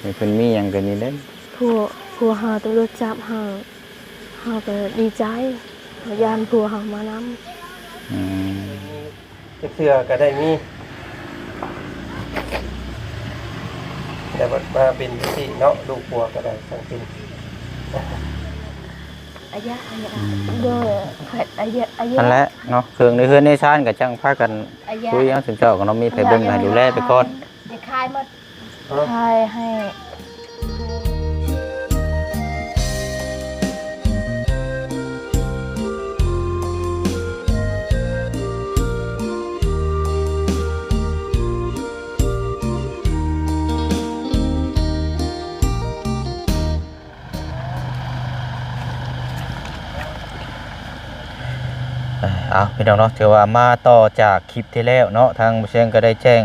ໃຫ້ເພິ່ນມີຫຍັງກໍນີ້ເດ້. ຜົວ ຜົວເຮົາຕຳຫຼວດຈັບເຮົາ ເຮົາກໍດີໃຈ ເຮົາຢ້ານຜົວເຮົາມານຳ. ອືມ ຈັກເທື່ອກໍໄດ້ມີ ແຕ່ບັດມາເປັນຈັ່ງຊີ້ເນາະ ລູກຜົວກໍໄດ້ ຈັ່ງເປັນ ອາຍະ ອາຍະ ອືມ ໂດຍ ອາຍະ ອາຍະ ນັ້ນແຫຼະເນາະ ເຄື່ອງໃນເຮືອນໃນຊານກໍຈັ່ງພາກັນ ອາຍະ ຄຸຍເອົາ ຊຸມເຈົ້າກໍເນາະ ມີໃຜເບິ່ງໃຫ້ດູແລໄປກ່ອນ ເອີ ຂາຍໝົດ ຂາຍໃຫ້. ເອົາ ພີ່ນ້ອງເນາະ ຖືວ່າມາຕໍ່ຈາກຄລິບທີ່ແລ້ວເນາະ ທາງບໍ່ຊຽງກໍໄດ້ແຈ້ງ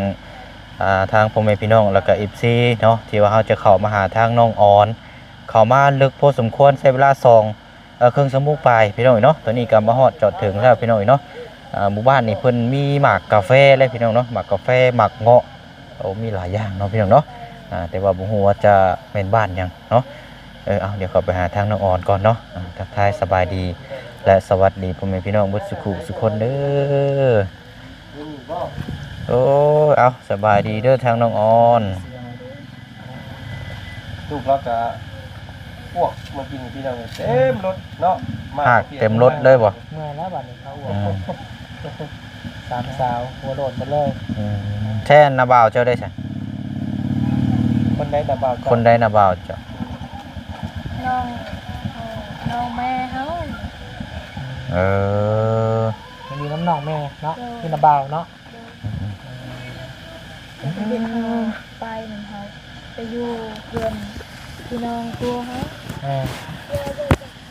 ອ່າ ທາງພໍ່ແມ່ພີ່ນ້ອງ ແລ້ວກໍ ເອັຟຊີ ເນາະ ທີ່ວ່າເຮົາຈະເຂົ້າມາຫາທາງນ້ອງອອນ ເຂົ້າມາເລິກພໍສົມຄວນ ໃຊ້ເວລາສອງ ເອີ ເຄິ່ງຊົ່ວໂມງປາຍ ພີ່ນ້ອງເອີຍເນາະ. ຕອນນີ້ກໍມາຮອດຈອດເຖິງແລ້ວ ພີ່ນ້ອງເອີຍເນາະ. ອ່າ ໝູ່ບ້ານນີ້ເພິ່ນມີໝາກກາແຟເລີຍ ພີ່ນ້ອງເນາະ ໝາກກາແຟ ໝາກເງາະ ໂອ້ ມີຫຼາຍຢ່າງເນາະ ພີ່ນ້ອງເນາະ. ອ່າ ແຕ່ວ່າບໍ່ຮູ້ວ່າຈະແມ່ນບ້ານຫຍັງເນາະ. ເອີ ເອົາ ດຽວເຂົ້າໄປຫາທາງນ້ອງອອນກ່ອນເນາະ. ອ່າ ທັກທາຍສະບາຍດີ ແລະ ສະຫວັດດີພໍ່ແມ່ພີ່ນ້ອງເບິດສຸຂູສຸຄົນເດີ. ໂອ້ຍ ເອົາ ສະບາຍດີເດີທາງນ້ອງອອນ. ລູກລາວກະອ້ວກເມື່ອກີ້ນີ້ ພີ່ນ້ອງເອີຍ ເຕັມລົດເນາະ ມາ ຮາກເຕັມລົດເລີຍບໍ່? ເມື່ອຍແລ້ວບາດນີ້ເຂົາອ້ວກ ອືມ ສາມສາວຫົວໂລນໝົດເລີຍ. ອືມ ແທ້ນ້າບ່າວເຈົ້າໄດ້ໃສ? ຄົນໃດນ້າບ່າວເຈົ້າ? ຄົນໃດນ້າບ່າວເຈົ້າ? ນ້ອງ ນ້ອງແມ່ເຮົາ. ເອີ ມັນຢູ່ນຳນ້ອງແມ່ເນາະ ໂດຍ ຄືນ້າບ່າວເນາະ. ໂດຍ ອືມ ເປັນເດັກເຮົາໄປນຳເຮົາ ໄປຢູ່ເຮືອນພີ່ນ້ອງຜົວເຮົາ. ເອີ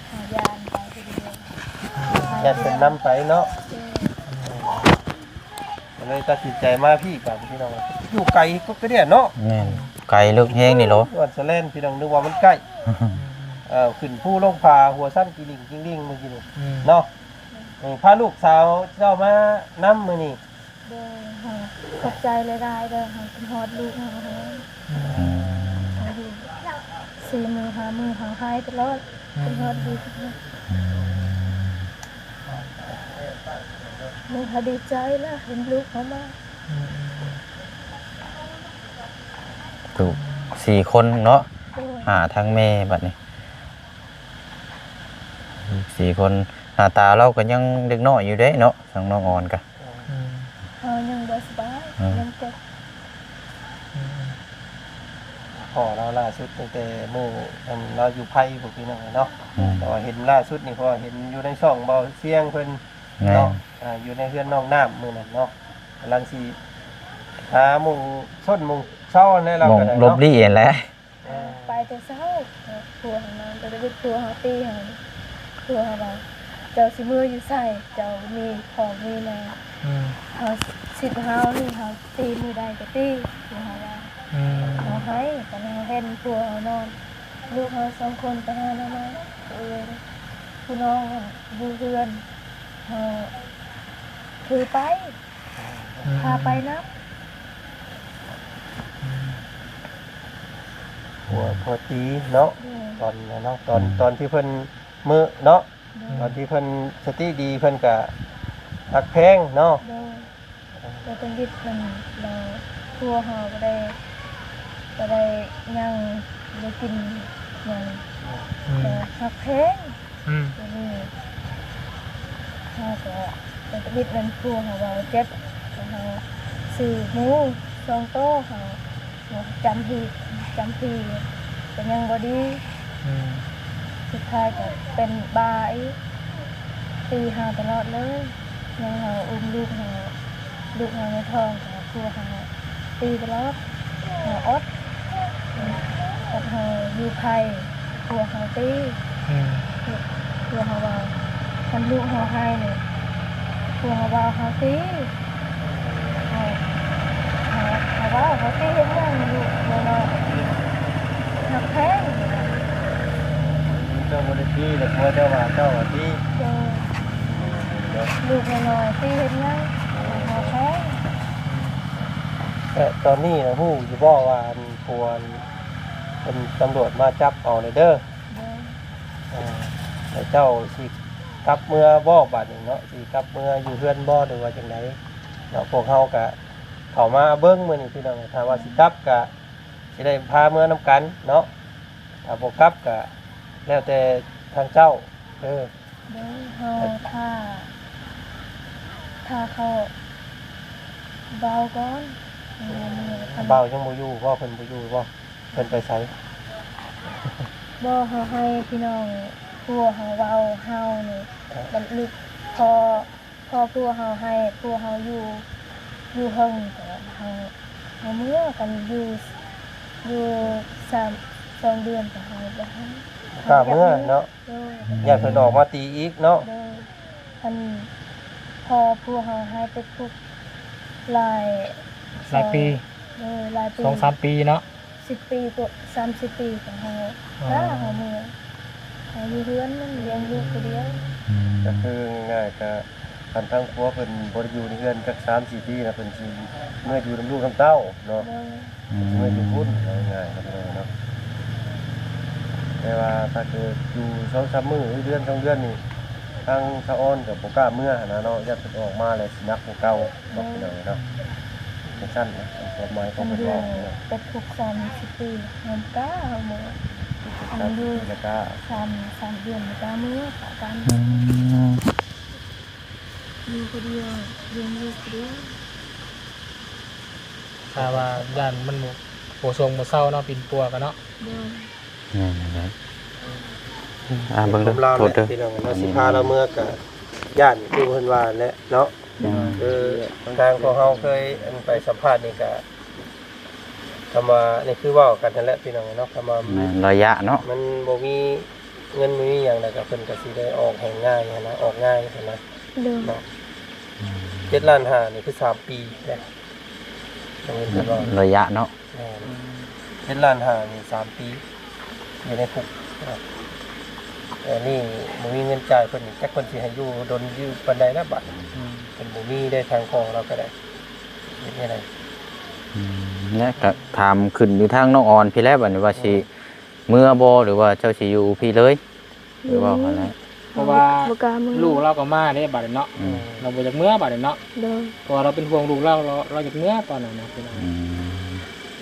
ເຮົາຢ້ານໄປຜູ້ດຽວ ຢ້ານເພິ່ນນຳໄປເນາະ. ໂດຍ ກໍເລີຍຕັດສິນໃຈມາພີ້ບາດນີ້ ພີ່ນ້ອງ. ຢູ່ໄກກໍກະເດຍເນາະ. ແມ່ນ ໄກເລິກແຮງນີ້ເນາະ ວັດສະແລນ ພີ່ນ້ອງ ນຶກວ່າມັນໃກ້. ເອີ ຂຶ້ນພູລົງຜາ ຫົວຊັນກິລິງກິງລິງມື້ກີ້ນີ້ ອືມ ເນາະ. ນີ້ພາລູກສາວເຈົ້າມານຳມື້ນີ້. ໂດຍ ເຮົາຂອບໃຈຫຼາຍໆເດີ ເຮົາຄິດຮອດລູກເຮົາແຮງ. ອືມ ເຮົາຢູ່ສີ່ມື້ຫ້າມື້ ເຮົາໄຫ້ຕະຫຼອດ ອືມ ຄິດຮອດລູກເຮົາ. ອືມ ນີ້ເຮົາດີໃຈລະ ເຫັນລູກເຮົາມາ. ອືມ ລູກສີ່ຄົນເນາະ. ໂດຍ ຫາທາງແມ່ບາດນີ້ ສີ່ຄົນ ໜ້າຕາລາວກໍຍັງເດັກນ້ອຍຢູ່ເດ້ເນາະ ທາງນ້ອງອອນກະ. ອືມ ເຮົາຍັງບໍ່ສະບາຍ ອືມ ຍັງເຈັບ. ອືມ ພໍ້ລາວລ່າສຸດຕັ້ງແຕ່ມື້ອັນລາວຢູ່ໄພພຸ້ນ ພີ່ນ້ອງເອີຍເນາະ. ອືມ ແຕ່ວ່າເຫັນລ່າສຸດນີ້ ເພາະວ່າເຫັນຢູ່ໃນຊ່ອງເບົາຊຽງເພິ່ນ ແມ່ນ ເນາະ. ອ່າ ຢູ່ໃນເຮືອນນ້ອງນ້ຳມື້ນັ້ນເນາະ ກຳລັງຊິຫາໝ່ອງຊົນໝ່ອງເຊົາແຫຼະ ລາວກໍໄດ້ເນາະ ຫຼົບຫຼີ້ຫັ້ນແຫຼະ. ເອີ ໄປແຕ່ເຊົ້າ ເອີ ຜົວເຮົານອນແຕ່ດຶກ ຜົວເຮົາຕີເຮົາ ຜົວເຮົາວ່າ ເຈົ້າຊິເມືອຢູ່ໃສ ເຈົ້າມີພໍ່ມີແມ່. ອືມ ເຮົາ ສິດເຮົານີ້ ເຮົາຕີມື້ໃດກໍຕີ ຜົວເຮົາວ່າ. ອືມ ເຮົາໄຫ້ ຕອນເຮົາເຫັນຜົວເຮົານອນ ລູກເຮົາສອງຄົນໄປຫາໜໍ່ໄມ້ ເອີ ຜູ້ນ້ອງຢູ່ເຮືອນ ເຮົາຖືໄປ ອືມ ພາໄປນຳ. ອືມ ຜົວ ຜົວຕີເນາະ. ໂດຍ ຕອນນັ້ນເນາະ ຕອນ ອືມ ຕອນທີ່ເພິ່ນເມືອເນາະ. ໂດຍ ຕອນທີ່ເພິ່ນສະຕິດີ ເພິ່ນກະຮັກແພງເນາະ. ໂດຍ ແຕ່ເປັນວິດເພິ່ນ ແລ້ວຜົວເຮົາບໍ່ໄດ້ ບໍ່ໄດ້ຫຍັງ ບໍ່ໄດ້ກິນຫຍັງ. ອືມ ແຕ່ຮັກແພງ. ອືມ ດຽວນີ້ເຮົາກໍໄປທຳອິດນັ້ນ ຜົວເຮົາເວົ້າເຈັບ ແລ້ວເຮົາຊື້ໝູສອງໂຕ ເຮົາຈຳພີ ຈຳພີກໍຍັງບໍ່ດີ. ອືມ ສຸດທ້າຍກໍເປັນບ້າອີກ ຕີເຮົາຕະຫຼອດເລີຍ. ຍັງເຮົາອຸ້ມລູກເຮົາ ລູກເຮົາໃນທ້ອງ ຜົວເຮົາຕີຕະຫຼອດ ເຮົາອົດ ເຮົາຢູ່ໄພ ຜົວເຮົາຕີ. ອືມ ຜົວເຮົາເວົ້າ ຄັນລູກເຮົາໄຫ້ນີ້ ຜົວເຮົາເວົ້າເຮົາຕີ. ເຮົາ ເຮົາ ເຮົາເວົ້າ ເຮົາຕີເຮັດຫຍັງ ລູກນ້ອຍໆ ຮັກແພງ. ເຈົ້າບໍ່ໄດ້ຕີ ແຕ່ຜົວເຈົ້າວ່າເຈົ້າວ່າຕີ. ໂດຍ ລູກນ້ອຍໆ ຕີເຮັດຫຍັງ ເຮົາແພງ. ແຕ່ຕອນນີ້ນະ ຮູ້ຢູ່ບໍ່ວ່າ ອັນ ຜົວ ອັນ ເພິ່ນຕຳຫຼວດມາຈັບເອົາແດ່ເດີ. ໂດຍ ເອີ ແລ້ວເຈົ້າຊິກັບເມືອບໍ່ບາດນີ້ເນາະ? ຊິກັບເມືອຢູ່ເຮືອນບໍ່ ຫຼືວ່າຈັ່ງໃດເນາະ? ພວກເຮົາກະເຂົ້າມາເບິ່ງມື້ນີ້ພີ່ນ້ອງ, ຖ້າວ່າຊິກັບກະຊິໄດ້ພາເມືອນຳກັນເນາະ, ຖ້າບໍ່ກັບກະແລ້ວແຕ່ທາງເຈົ້າເດີ. ໂດຍ ເຮົາຖ້າ ຖ້າເຂົາເບົາກ່ອນ ເຮົາເມືອ. ເບົາຍັງບໍ່ຢູ່ບໍ່? ເພິ່ນບໍ່ຢູ່ບໍ່? ເພິ່ນໄປໃສ? ບໍ່ ເຮົາໃຫ້ພີ່ນ້ອງຜົວເຮົາເວົ້າເຮົານີ້ ເອີ ບັດລູກພໍ ພໍຜົວເຮົາໃຫ້ຜົວເຮົາຢູ່ ຢູ່ເຫິງ ແຕ່ວ່າເຮົາ ເຮົາເມືອກັນຢູ່ ຢູ່ສາມ ສອງເດືອນ ກໍເຮົາບໍ່ໃຫ້ ບໍ່ກ້າເມືອເນາະ. ໂດຍ ຢ້ານເພິ່ນອອກມາຕີອີກເນາະ. ໂດຍ ອັນ ພໍຜົວເຮົາໃຫ້ໄປຄຸກຫຼາຍ ຫຼາຍປີ. ໂດຍ ຫຼາຍປີ ສອງສາມປີເນາະ. ສິບປີກວ່າ ສາມສິບປີຂອງເຮົາ ອໍ ພາເຮົາເມືອ ເຮົາຢູ່ເຮືອນມັນລ້ຽງລູກຜູ້ດຽວ. ອືມ ກໍຄືງ່າຍໆ ກໍຄັນທາງຜົວເພິ່ນບໍ່ໄດ້ຢູ່ໃນເຮືອນຈັກສາມສີ່ປີນະ ເພິ່ນຊິເມືອຢູ່ນຳລູກນຳເຕົ້າເນາະ. ໂດຍ ອືມ ຊິເມືອຢູ່ພຸ້ນ ເວົ້າງ່າຍໆເນາະ ພີ່ນ້ອງເນາະ. ແຕ່ວ່າຖ້າເກີດຢູ່ສອງສາມມື້ ເດືອນສອງເດືອນນີ້ ທາງສາວອອນກໍບໍ່ກ້າເມືອຫັ້ນນະເນາະ, ຢ້ານເພິ່ນອອກມາແລ້ວຊິໜັກກວ່າເກົ່າເນາະ ໂດຍ ພີ່ນ້ອງເອີຍເນາະ. ຈັ່ງຊັ້ນນະ ຄວາມໝາຍຂອງເພິ່ນເວົ້າ ໄປຄຸກສາມສິບປີ ມັນກ້າເມືອ ມັນຢູ່ສາມ ສາມເດືອນມັນກ້າເມືອປະກັນ. ອືມ ຢູ່ຜູ້ດຽວ ຢູ່ ຢູ່ຜູ້ດຽວ ຖ້າວ່າຢ້ານມັນບໍ່ ບໍ່ຊົງບໍ່ເຊົາເນາະ ປິ່ນປົວກັນເນາະ. ໂດຍ ແມ່ນແຫຼະ. ອ່າ ເບິ່ງເດີ ຄວາມລາວ ໂທດເດີ ແຫຼະ ພີ່ນ້ອງເນາະ, ຊິພາລາວເມືອກະຢ້ານ ຄືເພິ່ນວ່າແຫຼະເນາະ. ອືມ ຄືທາງພວກເຮົາເຄີຍ ອັນ ໄປສຳພາດນີ້ກະ ຄຳວ່າ ນີ້ຄືເວົ້າກັນຫັ້ນແຫຼະ ພີ່ນ້ອງເນາະ, ຄຳວ່າ ແມ່ນ ໄລຍະເນາະ ມັນບໍ່ມີເງິນ ບໍ່ມີຫຍັງ ແລ້ວກະເພິ່ນກະຊິໄດ້ອອກແຮງງ່າຍຫັ້ນນະ ອອກງ່າຍຫັ້ນນະ. ໂດຍ ເນາະ. ອືມ ເຈັດລ້ານຫ້ານີ້ຄືສາມປີເດ້ ໄລຍະເນາະ. ແມ່ນ ເຈັດລ້ານຫ້ານີ້ສາມປີຢູ່ໃນຄຸກເນາະ. ແຕ່ນີ້ບໍ່ມີເງິນຈ່າຍເພິ່ນນີ້ ຈັກເພິ່ນຊິໃຫ້ຢູ່ດົນຢູ່ປານໃດລະບາດນີ້. ອືມ ເພິ່ນບໍ່ມີໄດ້ ທາງຂອງລາວກໍໄດ້ ເຮັດແນວໃດ? ອືມ ແລະກໍຖາມຂຶ້ນຢູ່ທາງນ້ອງອອນພີ້ແຫຼະ ບາດນີ້ວ່າຊິ ອືມ ເມືອບໍ່ ຫຼືວ່າເຈົ້າຊິຢູ່ພີ້ເລີຍ? ຄືເວົ້າຫັ້ນແຫຼະ ເພາະວ່າ ບໍ່ກ້າເມືອ ລູກລາວກໍມາເດ້ບາດນີ້ເນາະ. ອືມ ລາວບໍ່ຢາກເມືອບາດນີ້ເນາະ. ໂດຍ ເພາະວ່າລາວເປັນຫ່ວງລູກລາວ ລາວ ລາວຢາກເມືອຕອນນັ້ນນະ. ອືມ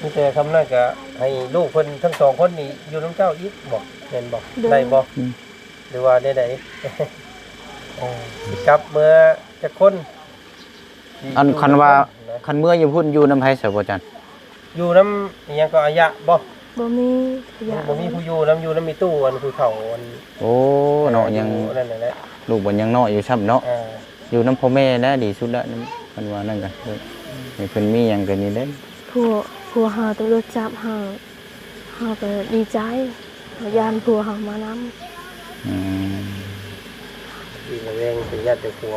ມີແຕ່ຄຳນັ້ນກໍໃຫ້ລູກເພິ່ນທັງສອງຄົນນີ້ຢູ່ນຳເຈົ້າອີກບໍ ແມ່ນບໍ? ໂດຍ ໄດ້ບໍ? ອືມ ຫຼືວ່າແນວໃດ? ເອີ ຊິກັບເມືອຈັກຄົນ? ອັນ ສີ່ ຄັນວ່າ ຄົນນະ ຄັນເມືອຢູ່ພຸ້ນ ຢູ່ນຳໃຜຊະ ພໍ່ຈັນ? ຢູ່ນຳອີ່ຫຍັງກໍ ອາຍະບໍ? ບໍ່ມີ ອາຍະ ບໍ່ມີຜູ້ຢູ່ນຳ ຢູ່ນຳອີ່ຕູ້ ອັນຜູ້ເຖົ້າ ອັນ ໂອ້ ເນາະ ເອີ ຍັງ ຢູ່ນັ້ນແຫຼະ ລູກມັນຍັງນ້ອຍຢູ່ຊ້ຳເນາະ. ເອີ ຢູ່ນຳພໍ່ແມ່ແຫຼະດີສຸດລະ ຄັນວ່ານັ້ນກໍ ອືມ ໃຫ້ເພິ່ນມີຫຍັງກໍນີ້ເດ້. ຜົວ ຜົວເຮົາຕຳຫຼວດຈັບເຮົາ ເຮົາກໍດີໃຈ ເຮົາຢ້ານຜົວເຮົາມານຳ. ອືມ ທີ່ລະແວງເປັນຢ້ານແຕ່ຜົວ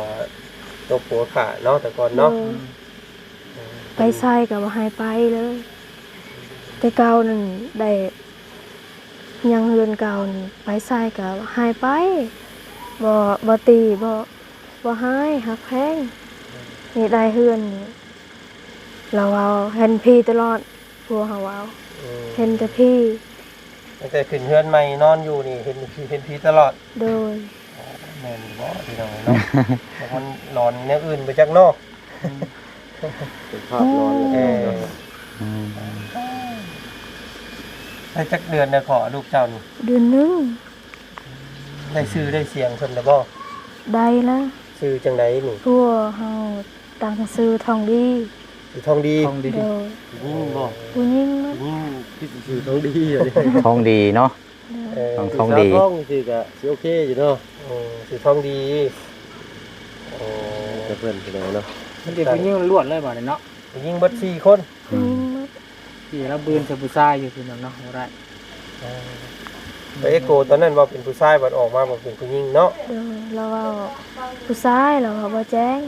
ຕົບຜົວຂ້າເນາະ ແຕ່ກ່ອນເນາະ. ໂດຍ ເອີ ໄປໃສກໍບໍ່ໃຫ້ໄປເລີຍ. ແຕ່ເກົ່ານັ້ນໄດ້ຍັງເຮືອນເກົ່ານີ້ ໄປໃສກໍໃຫ້ໄປ ບໍ່ ບໍ່ຕີ ບໍ່ ບໍ່ຮ້າຍ ຮັກແພງ. ນີ້ໄດ້ເຮືອນນີ້ ລາວເວົ້າເຫັນຜີຕະຫຼອດ ຜົວເຮົາເວົ້າ. ອືມ ເຫັນແຕ່ຜີ. ຕັ້ງແຕ່ຂຶ້ນເຮືອນໃໝ່ນອນຢູ່ນີ້ ເຫັນ ເຫັນຜີຕະຫຼອດ. ໂດຍ ແມ່ນຢູ່ບໍ່ພີ່ນ້ອງເນາະ? ຈັກມັນຫຼອນແນວອື່ນໄປຈັກເນາະ. ເປັນພາບຫຼອນ. ເອີ ອືມ ໄດ້ຈັກເດືອນແລ້ວເກາະ ລູກເຈົ້ານີ້? ເດືອນໜຶ່ງ. ໄດ້ຊື່ໄດ້ສຽງເພິ່ນແລ້ວບໍ່? ໄດ້ລະ. ຊື່ຈັ່ງໃດນີ້? ຜົວເຮົາຕັ້ງຊື່ທອງດີ. ຊື່ທອງດີ. ທອງດີ. ໂດຍ ຜູ້ຍິງບໍ່? ຜູ້ຍິງໝົດ. ຜູ້ຍິງຄືຊື່ທອງດີ. ທອງດີເນາະ. ໂດຍ ເອີ ທອງ ທອງດີ ຊື່ສາວທອງ ຊື່ກໍຊິໂອເຄຢູ່ເນາະ. ເອີ ຊື່ທອງດີ. ໂອ້ ແຕ່ເພິ່ນເປັນຫຍັງເນາະ ມັນເປັນຜູ້ຍິງລ້ວນເລີຍບາດນີ້ເນາະ. ຜູ້ຍິງເບິດສີ່ຄົນ. ອືມ ຜູ້ຍິງເບິດ. ທີ່ລາວບືນໃສ່ຜູ້ຊາຍຢູ່ ພີ່ນ້ອງເນາະ ບໍ່ໄດ້. ເອີ ແຕ່ເອໂກຕອນນັ້ນເວົ້າເປັນຜູ້ຊາຍ ບັດອອກມາເວົ້າເປັນຜູ້ຍິງເນາະ. ໂດຍ ລາວເວົ້າຜູ້ຊາຍ ລາວເວົ້າບໍ່ແຈ້ງ.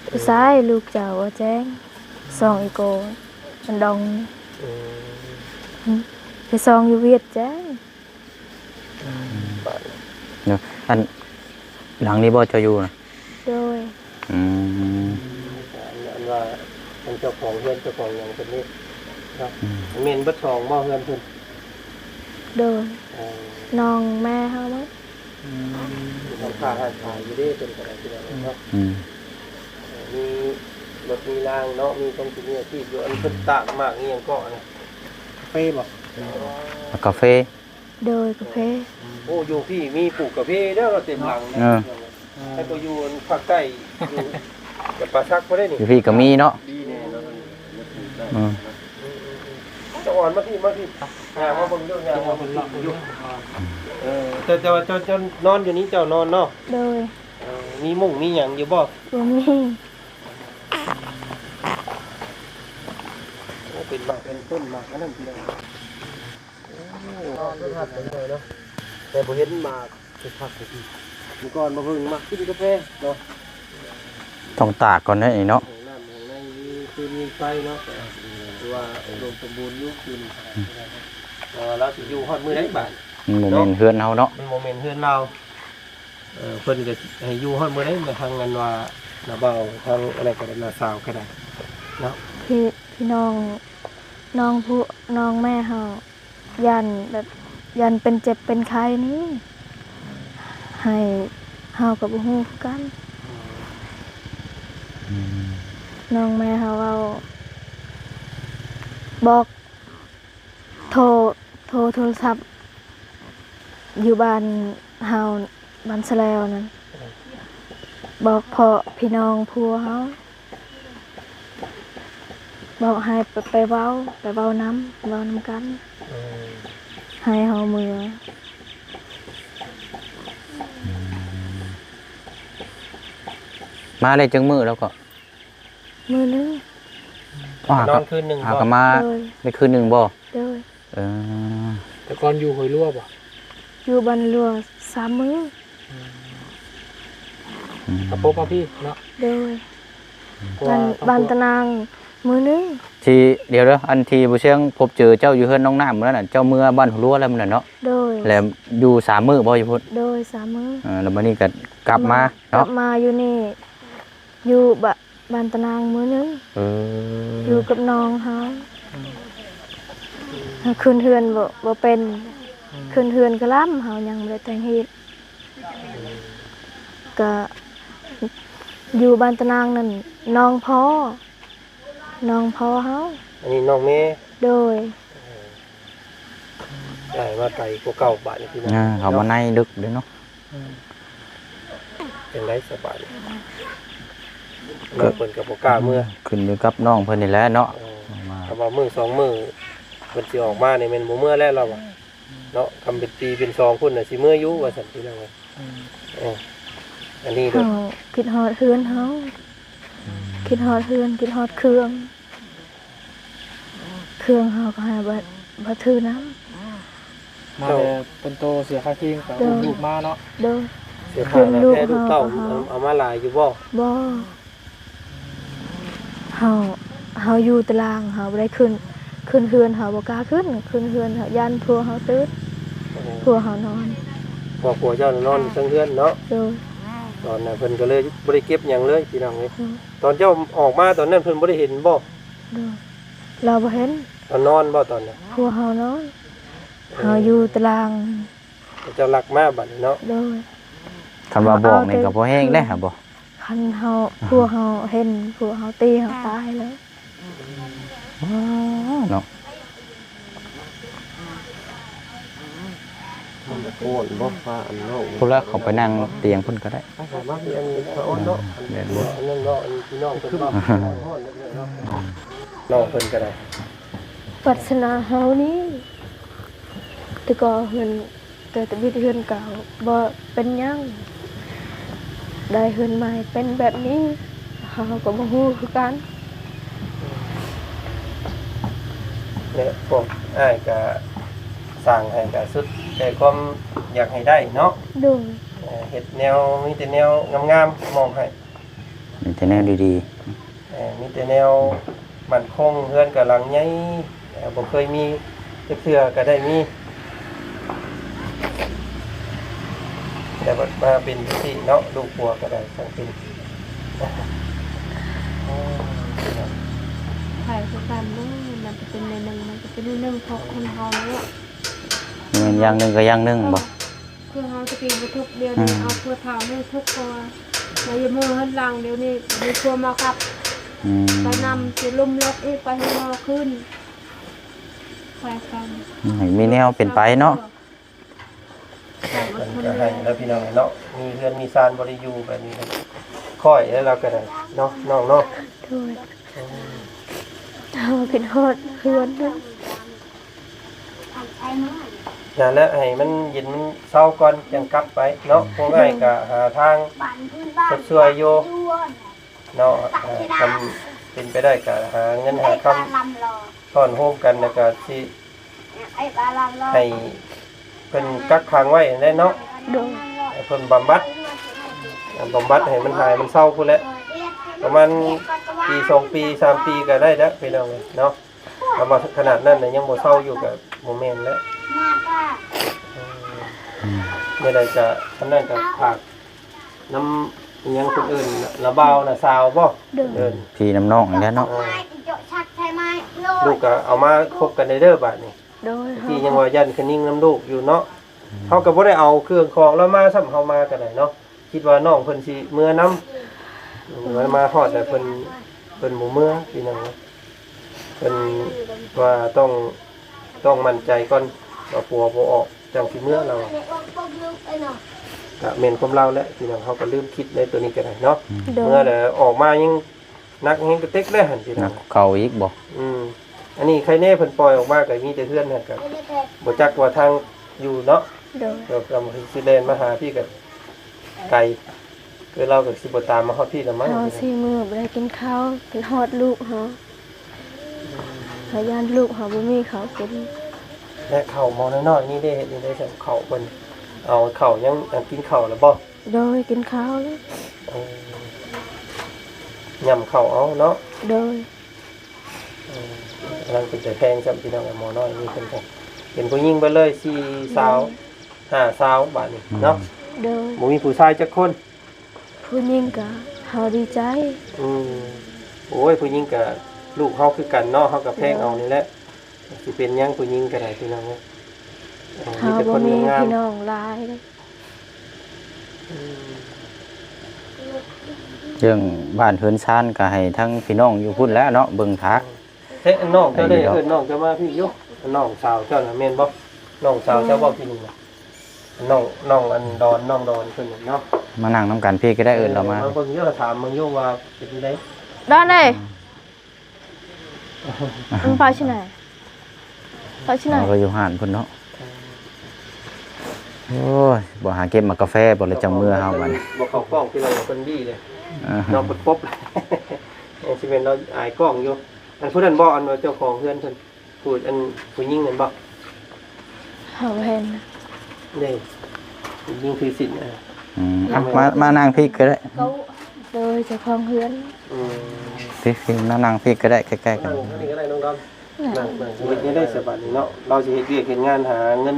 ຜູ້ຊາຍ ອືມ ລູກເຈົ້າວ່າແຈ້ງ ສອງອີໂກ ອັນດອງ. ອືມ ໄປສ່ອງຢູ່ຫວຽດແຈ້ງ. ອືມ ເນາະ ອັນ ຫຼັງນີ້ບໍ່ເຈົ້າຢູ່ນະ? ໂດຍ. ອືມ ອັນວ່າ ອັນເຈົ້າຂອງເຮືອນ ເຈົ້າຂອງຫຍັງເພິ່ນນີ້ເນາະ. ອືມ ແມ່ນເບິດສອງບໍ່ເຮືອນເພິ່ນ? ໂດຍ ເອີ ນ້ອງແມ່ເຮົາໝົດ. ອືມ ມີຮ້ານຄ້າຮ້ານຂາຍຢູ່ເດ້ ເພິ່ນກໍໄດ້ ພີ່ນ້ອງເນາະ. ອືມ ເອີ ມີລົດມີລາງເນາະ ມີຂອງກິນມີອາຊີບຢູ່. ອັນເພິ່ນຕາກໝາກອີ່ຫຍັງເກາະນະ? ກາເຟບໍ? ກາເຟ. ໂດຍ ກາເຟ. ໂອ້ ຢູ່ພີ້ມີປູກກາເຟແລ້ວເນາະ ເຕັມຫຼັງ. ເອີ ໃຫ້ໄປຢູ່ພາກໃຕ້ ຢູ່ແບບປ່າສັກພຸ້ນເດ້ນີ້ ຢູ່ພີ້ກໍມີເນາະ. ດີແນ່ເນາະ. ອືມ ເຈົ້າອ່ອນມາພີ້ ມາພີ້ ຍ່າງມາເບິ່ງເດີ ຍ່າງມາເບິ່ງເດີ. ເອີ ແຕ່ ແຕ່ວ່າເຈົ້າ ເຈົ້ານອນຢູ່ນີ້ ເຈົ້ານອນເນາະ? ໂດຍ. ເອີ ມີມຸ້ງມີຫຍັງຢູ່ບໍ່? ບໍ່ມີ. ໂອ້ ເປັນໝາກເປັນຕົ້ນ ໝາກອັນນັ້ນ ພີ່ນ້ອງ. ໂອ້ ນອນຢູ່ຫັ້ນເລີຍເນາະ ແຕ່ບໍ່ເຫັນໝາກຄັກໆ. ມື້ກ່ອນມາເບິ່ງ ໝາກກິນກາເຟເນາະ. ຕ້ອງຕາກກ່ອນເດ້ນີ້ເນາະ. ຫ້ອງນ້ຳຫ້ອງໃນມີຟືນມີໄຟເນາະ ຖືວ່າອຸດົມສົມບູນຢູ່ຄືນ. ອືມ ແຕ່ວ່າລາວຊິຢູ່ຮອດມື້ໃດບາດ? ມັນບໍ່ແມ່ນເນາະ ເຮືອນເຮົາເນາະ ມັນບໍ່ແມ່ນເຮືອນລາວ. ເອີ ເພິ່ນກໍໃຫ້ຢູ່ຮອດມື້ໃດ ທາງອັນວ່ານ້າບ່າວ ທາງອັນນັ້ນກໍໄດ້ ນ້າສາວກໍໄດ້ເນາະ. ພີ່ ພີ່ນ້ອງ ນ້ອງຜູ້ ນ້ອງແມ່ເຮົາ ຢ້ານແບບ ຢ້ານເປັນເຈັບເປັນໄຂ້ນີ້ ໃຫ້ເຮົາກໍບໍ່ຮູ້ຄືກັນ. ອືມ ນ້ອງແມ່ເຮົາເວົ້າ ບອກ ໂທ ໂທ ໂທລະສັບຢູ່ບ້ານເຮົາ ບ້ານສະແລວນັ້ນ ບອກພໍ່ພີ່ນ້ອງຜົວເຮົາ ບອກໃຫ້ໄປ ໄປເວົ້າ ໄປເວົ້ານຳ ເວົ້ານຳກັນ. ເອີ ໃຫ້ເຮົາເມືອ. ອືມ ມາໄດ້ຈັກມື້ແລ້ວກໍ? ມື້ໜຶ່ງ. ອໍ ນອນຄືນໜຶ່ງ ຫາກໍມາ ໂດຍ ໄດ້ຄືນໜຶ່ງບໍ່? ໂດຍ. ເອີ ແຕ່ກ່ອນຢູ່ຫ້ວຍຫຼວງບໍ່? ຢູ່ບ້ານຫຼວງສາມມື້. ອືມ ອືມ ກໍພົບມາພີ້ເນາະ? ໂດຍ. ບ້ານ ບ້ານຕະນາງມື້ໜຶ່ງ. ທີ່ ດຽວເດີ ອັນທີ່ບໍ່ຊຽງພົບເຈີເຈົ້າຢູ່ເຮືອນນ້ອງນ້ຳມື້ນັ້ນນະ ເຈົ້າເມືອບ້ານຫົວຫຼວງແລ້ວມື້ນັ້ນເນາະ? ໂດຍ. ແລ້ວຢູ່ສາມມື້ບໍ່ຢູ່ພຸ້ນ? ໂດຍ ສາມມື້. ເອີ ແລ້ວບາດນີ້ກໍກັບມາເນາະ? ກັບມາຢູ່ນີ້ ຢູ່ບ້ານ ບ້ານຕະນາງມື້ໜຶ່ງ. ເອີ ຢູ່ກັບນ້ອງເຮົາ. ອືມ ເຮົາຂຶ້ນເຮືອນບໍ່ ບໍ່ເປັນ. ອືມ ຂຶ້ນເຮືອນກະລຳ ເຮົາຍັງບໍ່ໄດ້ແຕ່ງເຮັດ. ອືມ ກະຢູ່ບ້ານຕະນາງນັ້ນ ນ້ອງພໍ່ ນ້ອງພໍ່ເຮົາ. ອັນນີ້ນ້ອງແມ່? ໂດຍ. ເອີ ຍ້າຍມາໄກກວ່າເກົ່າບາດນີ້ພີ່ນ້ອງ. ອ່າ ເຂົາມາໃນເດິກເດ້ເນາະ. ອືມ ຈັ່ງໃດສະບາດນີ້ ນ້ອງເພິ່ນກໍບໍ່ກ້າເມືອ. ອືມ ຂຶ້ນຢູ່ກັບນ້ອງເພິ່ນນີ້ແຫຼະເນາະ. ເອີ ວ່າ ຖ້າວ່າມື້ສອງມື້ເພິ່ນຊິອອກມານີ້ແມ່ນບໍ່ເມືອແລ້ວລາວວ່າ. ເນາະ ຄຳເປັນປີເປັນສອງພຸ້ນນະ ຊິເມືອຢູ່ວ່າຊັ້ນ ພີ່ນ້ອງເອີຍ. ອືມ ເອີ ອັນນີ້ໂດດ ເຮົາຄິດຮອດເຮືອນເຮົາ. ອືມ ຄິດຮອດເຮືອນ ຄິດຮອດເຄື່ອງ. ເຄື່ອງເຮົາກໍໃຫ້ບໍ່ ບໍ່ຖືນຳ. ມາແຕ່ເປັນໂຕເສຍຄ່າຄີງກໍ ໂດຍ ອຸ້ມລູກມາເນາະ. ໂດຍ. ເສຍຄ່າ ຄືນລູກເຮົາ ເອົາ ເອົາມາຫຼາຍຢູ່ບໍ່? ບໍ່. ເຮົາ ເຮົາຢູ່ຕາລາງ ເຮົາບໍ່ໄດ້ຂຶ້ນ ຂຶ້ນເຮືອນເຮົາບໍ່ກ້າຂຶ້ນ ຂຶ້ນເຮືອນເຮົາຢ້ານຜົວເຮົາຕື່ນ. ໂອ້ ຜົວເຮົານອນ ພໍ່ຜົວເຈົ້ານະນອນຢູ່ເທິງເຮືອນເນາະ. ໂດຍ. ຕອນນັ້ນເພິ່ນກໍເລີຍບໍ່ໄດ້ເກັບຫຍັງເລີຍ ພີ່ນ້ອງເອີຍ. ໂດຍ. ຕອນເຈົ້າອອກມາຕອນນັ້ນເພິ່ນບໍ່ໄດ້ເຫັນບໍ່? ໂດຍ. ລາວບໍ່ເຫັນ. ລາວນອນບໍ່ຕອນນັ້ນ? ຜົວເຮົານອນ. ເອີ ເຮົາຢູ່ຕາລາງ. ເຈົ້າລັກມາບັດນີ້ເນາະ. ໂດຍ. ຄັນວ່າບອກນີ້ກໍພໍແຮງແລ້ວບໍ່? ຄັນເຮົາ ຜົວເຮົາເຫັນ ຜົວເຮົາຕີເຮົາຕາຍເລີຍ. ວ້າ ເນາະ. ໂອ້ຍ ບໍ່ ພາອັນນ້ອງ ພຸ້ນລະ ເຂົາໄປນັ່ງຕຽງພຸ້ນກໍໄດ້. ມາ ມາ ອັນນີ້ ສະອອນເນາະ. ແມ່ນບໍ່? ອັນນັ້ນເນາະ ອັນນີ້ພີ່ນ້ອງເພິ່ນເວົ້າ ຮ້ອນເນາະ. ນ້ອງເພິ່ນກໍໄດ້. ວັດສະນາເຮົານີ້ ແຕ່ກໍເຮືອນ ແຕ່ທຳອິດເຮືອນເກົ່າບໍ່ເປັນຫຍັງ ໄດ້ເຮືອນໃໝ່ເປັນແບບນີ້ ເຮົາກໍບໍ່ຮູ້ຄືກັນ. ແລະ ພວກອ້າຍກະສ້າງໃຫ້ກະສຸດແຕ່ຄວາມຢາກໃຫ້ໄດ້ເນາະ. ໂດຍ. ເຮັດແນວ ມີແຕ່ແນວງາມໆມອບໃຫ້. ມີແຕ່ແນວດີໆ. ເອີ ມີແຕ່ແນວໝັ້ນຄົງ ເຮືອນກໍຫຼັງໃຫຍ່ ເອີ ບໍ່ເຄີຍມີຈັກເທື່ອກໍໄດ້ມີ ແຕ່ບັດມາເປັນຈັ່ງຊີ້ເນາະ ລູກຜົວກໍໄດ້ ຈັ່ງເປັນ. ໃຜຄືກັນເນາະ ມັນກໍເປັນແນວໜຶ່ງ ມັນກໍເປັນແນວໜຶ່ງ ເພາະຄົນເຮົາເນາະ. ແມ່ນຢ່າງໜຶ່ງກໍຢ່າງໜຶ່ງບໍ່? ຄືເຮົາຕະກີ້ບໍ່ທຸກ ດຽວນີ້ເອົາຜົວເຖົ້າມາທຸກ ເພາະວ່າລາວຢູ່ເມືອງເຮືອນຫຼັງ ດຽວນີ້ມີຜົວມາກັບ ອືມ ໄປນຳ ຊິລົມລົກອີກ ໄປເຮືອນຮໍຄືນ ໄປກັນ ໃຫ້ມີແນວເປັນໄປເນາະ. ເພິ່ນກໍໃຫ້ແລ້ວພີ່ນ້ອງເນາະ ມີເຮືອນມີຊານບໍ່ໄດ້ຢູ່ແບບນີ້ ຄ່ອຍແລ້ວລາວກໍໄດ້ເນາະ ນ້ອງເນາະ. ໂດຍ ເຮົາຄິດຮອດເຮືອນເນາະ. ນັ້ນແຫຼະ ໃຫ້ມັນເຢັນມັນເຊົາກ່ອນຈັ່ງກັບໄປເນາະ. ພວກອ້າຍກໍຫາທາງຊົດຊ່ວຍຢູ່ເນາະ ເອີ ຄັນເປັນໄປໄດ້ກໍຫາເງິນຫາຄຳ ຊ້ອນໂຮມກັນ ແລ້ວກໍຊິໃຫ້ເພິ່ນກັກຂັງໄວ້ຫັ້ນແຫຼະເນາະ. ໂດຍ ໃຫ້ເພິ່ນບຳບັດ ບຳບັດໃຫ້ມັນຫາຍມັນເຊົາພຸ້ນແຫຼະ ປະມານປີສອງປີສາມປີກໍໄດ້ແລ້ວພີ່ນ້ອງເອີຍເນາະ. ຄຳວ່າຂະໜາດນັ້ນນະຍັງບໍ່ເຊົາຢູ່ກໍບໍ່ແມ່ນແລ້ວ. ອືມ ແນວໃດກໍ ອັນນັ້ນກໍຝາກ ນຳ ອີຫຍັງເພິ່ນເອີ້ນ ລະບ່າວນະ ສາວບໍ່? ໂດຍ ເອີ້ນ ພີ່ນຳນ້ອງນີ້ແຫຼະເນາະ. ເອີ ລູກກໍເອົາມາຄົບກັນໄດ້ເດີບາດນີ້. ໂດຍ ທີ່ຍັງວ່າຢ້ານຄະນິງນຳລູກຢູ່ເນາະ. ອືມ ເຮົາກໍບໍ່ໄດ້ເອົາເຄື່ອງຂອງລາວມາຊ້ຳ ເຮົາມາກໍໄດ້ເນາະ. ຄິດວ່ານ້ອງເພິ່ນຊິເມືອນຳ ເອີ ມາຮອດແລ້ວເພິ່ນ ເພິ່ນບໍ່ເມືອພີ່ນ້ອງ. ເພິ່ນວ່າຕ້ອງ ຕ້ອງໝັ້ນໃຈກ່ອນວ່າຜົວບໍ່ອອກ ຈັ່ງຊິເມືອລາວວ່າ. ກະແມ່ນຄວາມລາວແຫຼະພີ່ນ້ອງ ເຮົາກໍລືມຄິດໃນໂຕນີ້ກໍໄດ້ເນາະ. ໂດຍ ເມືອແລ້ວອອກມາຍັງໜັກແຮງກະເຕັກແລ້ວຫັ້ນພີ່ນ້ອງ ໜັກເຂົາອີກບໍ່? ອືມ ອັນນີ້ໃຄແນ່ເພິ່ນປ່ອຍອອກມາກໍມີແຕ່ເຮືອນຫັ້ນ ກໍບໍ່ຈັກວ່າທາງຢູ່ເນາະ. ໂດຍ ກໍຊິແລ່ນມາຫາພີ່ກໍໄກ ຄືລາວກໍຊິບໍ່ຕາມມາຮອດພີ່ແລ້ວມັ້ງ. ເຮົາສີ່ມື້ບໍ່ໄດ້ກິນເຂົ້າ ຄິດຮອດລູກເຮົາ ເຮົາຢ້ານລູກເຮົາບໍ່ມີເຂົ້າກິນ. ແລະເຂົ້າໝໍນ້ອຍໆນີ້ເດ້ ເຮັດຈັ່ງໃດຊັ້ນ ເຂົ້າເພິ່ນ ເອົາເຂົ້າ ຍັງ ຍັງກິນເຂົ້າແລ້ວບໍ່? ໂດຍ ກິນເຂົ້າແລ້ວ. ໂອ້ ຫຍ້ຳເຂົ້າເອົາເນາະ. ໂດຍ ເອີ ກຳລັງເປັນຕາແພງຊ້ຳພີ່ນ້ອງ ໝໍນ້ອຍນີ້ເພິ່ນກໍເປັນຜູ້ຍິງເບິດເລີຍ ສີ່ສາວ ໂດຍ ຫ້າສາວບາດນີ້ເນາະ. ໂດຍ ບໍ່ມີຜູ້ຊາຍຈັກຄົນ. ຜູ້ຍິງກໍເຮົາດີໃຈ. ອືມ ໂອ້ຍ ຜູ້ຍິງກໍລູກເຮົາຄືກັນເນາະ ເຮົາກໍແພງເອົານີ້ແຫຼະ. ໂດຍ ຊິເປັນຫຍັງຜູ້ຍິງກໍໄດ້ພີ່ນ້ອງເອີຍ. ເອີ ເຮົາບໍ່ມີພີ່ນ້ອງຫຼາຍເດ້. ອືມ ເລື່ອງບ້ານເຮືອນຊານກໍໃຫ້ທັງພີ່ນ້ອງຢູ່ພຸ້ນແຫຼະເນາະ ເບິ່ງຖ້າ. ເອີ ເອີ ນ້ອງເຈົ້າໄດ້ເອີ້ນນ້ອງເຈົ້າມາພີ້ຢູ່ ນ້ອງສາວເຈົ້ານະແມ່ນບໍ່? ນ້ອງສາວເຈົ້າບໍ່ ອືມ ທີ່ນີ້ນະ ນ້ອງ ນ້ອງອັນດອນ ນ້ອງດອນເພິ່ນເນາະ. ມານັ່ງນຳກັນພີ້ກໍໄດ້ ເອີ ເອີ້ນລາວມາ ມາເບິ່ງຢູ່ ຖາມເບິ່ງຢູ່ວ່າເປັນຈັ່ງໃດ ດອນເອີຍ. ອືມ ມັນໄປທີ່ໃດ? ໄປທີ່ໃດ? ເຮົາກໍຢູ່ຮ້ານເພິ່ນເນາະ. ໂອ້ຍ ບໍ່ຫາເກັບໝາກກາແຟບໍ່ລະຈັ່ງເມືອເຮົາບັດນີ້. ບໍ່ເຂົ້າກ້ອງ ພີ່ນ້ອງເພິ່ນດີເດ້. ອ່າ ນ້ອງເພິ່ນປົບ ຊິແມ່ນລາວອາຍກ້ອງຢູ່. ອັນຜູ້ນັ້ນບໍ່ ອັນວ່າເຈົ້າຂອງເຮືອນເພິ່ນ ຜູ້ ອັນຜູ້ຍິງນັ້ນບໍ່? ເຮົາເຫັນເດ້ ຍິງຖືສິນນະ. ອືມ ມາ ມານັ່ງພີ້ກໍໄດ້. ໂດຍ ເຈົ້າຂອງເຮືອນ. ອືມ ພີ້ໆ ມານັ່ງພີ້ກໍໄດ້ ໃກ້ໆກັນ. ນັ່ງນີ້ກໍໄດ້ນ້ອງດອນ. ນັ່ງ ນັ່ງ ເຮັດແນວໃດສະບາດນີ້ເນາະ ລາວຊິເຮັດວຽກເຮັດງານຫາເງິນ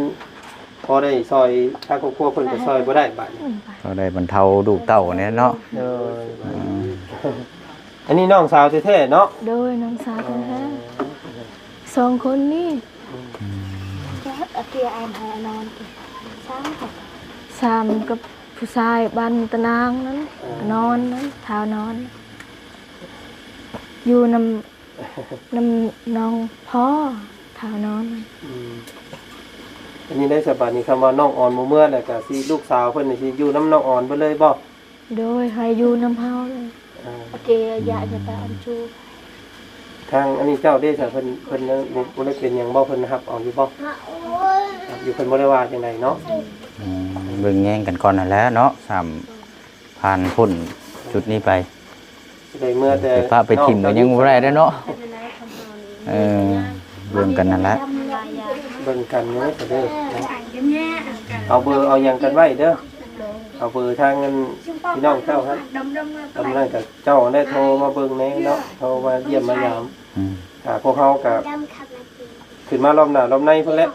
ພໍໄດ້ຊ່ອຍທາງຄອບຄົວເພິ່ນກໍຊ່ອຍບໍ່ໄດ້ບາດນີ້. ອືມ ພໍໄດ້ບັນເທົາລູກເຕົ້າແດ່ເນາະ. ໂດຍ ອືມ ອັນນີ້ນ້ອງສາວແທ້ໆເນາະ? ໂດຍ ນ້ອງສາວແທ້ໆ ສອງຄົນນີ້. ອືມ ອືມ ອາເກຍອານຫານອນ ສາມກັບ ສາມກັບຜູ້ຊາຍບ້ານຕະນາງນັ້ນ. ເອີ ນອນນັ້ນ ທ້າວນອນ ຢູ່ນຳ ນຳນ້ອງພໍ່ທ້າວນອນ. ອືມ ອັນນີ້ໄດ້ສະບາດນີ້ ຄຳວ່ານ້ອງອອນບໍ່ເມືອແລ້ວ ກະຊິລູກສາວເພິ່ນນີ້ຊິຢູ່ນຳນ້ອງອອນເບິດເລີຍບໍ່? ໂດຍ ໃຫ້ຢູ່ນຳເຮົາເລີຍ. ເອີ ໂອເຄ ຢ່າ ຢ່າໄປອັນຊູ ທາງອັນນີ້ເຈົ້າເດຊະ ເພິ່ນ ເພິ່ນບໍ່ ບໍ່ໄດ້ເປັນຫຍັງບໍ່? ເພິ່ນຮັບເອົາຢູ່ບໍ່? ຮັບຢູ່ ເພິ່ນບໍ່ໄດ້ວ່າຈັ່ງໃດເນາະ. ອືມ ເບິ່ງແຍງກັນກ່ອນຫັ້ນແຫຼະເນາະ ສາມ ຜ່ານພົ້ນຈຸດນີ້ໄປ ຊິໄດ້ເມືອແຕ່ ໄປປະໄປຖິ້ມກໍຍັງບໍ່ໄດ້ເດ້ເນາະ. ເອີ ເບິ່ງກັນນັ້ນແຫຼະ ເບິ່ງກັນເນາະ ເດີ ເອົາເບີເອົາຫຍັງກັນໄວ້ເດີ ເອົາເບີທາງອັນພີ່ນ້ອງເຈົ້າຫັ້ນ ກຳລັງກັບເຈົ້າໄດ້ໂທມາເບິ່ງແດ່ເນາະ ໂທມາຢ້ຽມມາຢາມ. ອືມ ຖ້າພວກເຮົາກໍຂຶ້ນມາລອບໜ້າລອບໃນພຸ້ນແຫຼະ.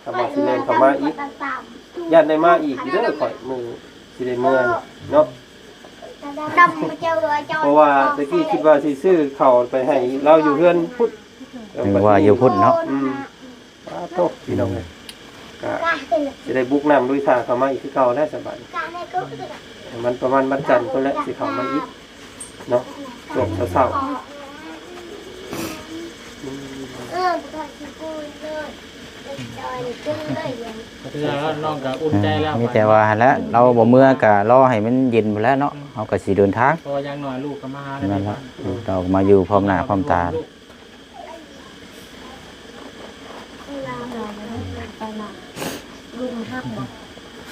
ຖ້າວ່າຊິແລ່ນເຂົ້າມາອີກ ຢ້ານໄດ້ມາອີກຢູ່ເດີຂ້ອຍ ມື້ຊິໄດ້ເມືອນີ້ເນາະ. ເພາະວ່າແຕ່ກີ້ຄິດວ່າຊິຊື້ເຂົ້າໄປໃຫ້ລາວຢູ່ເຮືອນພຸ້ນ ນຶກວ່າຢູ່ພຸ້ນເນາະ. ອືມ ປາໂຕ ພີ່ນ້ອງເອີຍ ກໍຊິໄດ້ບຸກນ້ຳລຸຍທ່າເຂົ້າມາອີກຄືເກົ່າແລ້ວສະບາດນີ້. ມັນປະມານວັນຈັນພຸ້ນແຫຼະ ຊິເຂົ້າມາອີກເນາະ ຊ່ວງເຊົ້າໆ. ອືມ ກໍຄືວ່ານ້ອງກໍອຸ່ນໃຈແລ້ວ ມີແຕ່ວ່າຫັ້ນແຫຼະ ລາວບໍ່ເມືອກໍລໍໃຫ້ມັນເຢັນພຸ້ນແຫຼະເນາະ ເຮົາກໍຊິເດີນທາງ. ເພາະວ່າຢ່າງໜ້ອຍລູກກໍມາຫາແລ້ວ ແມ່ນແຫຼະ ລູກເຮົາກໍມາຢູ່ພ້ອມໜ້າພ້ອມຕາ.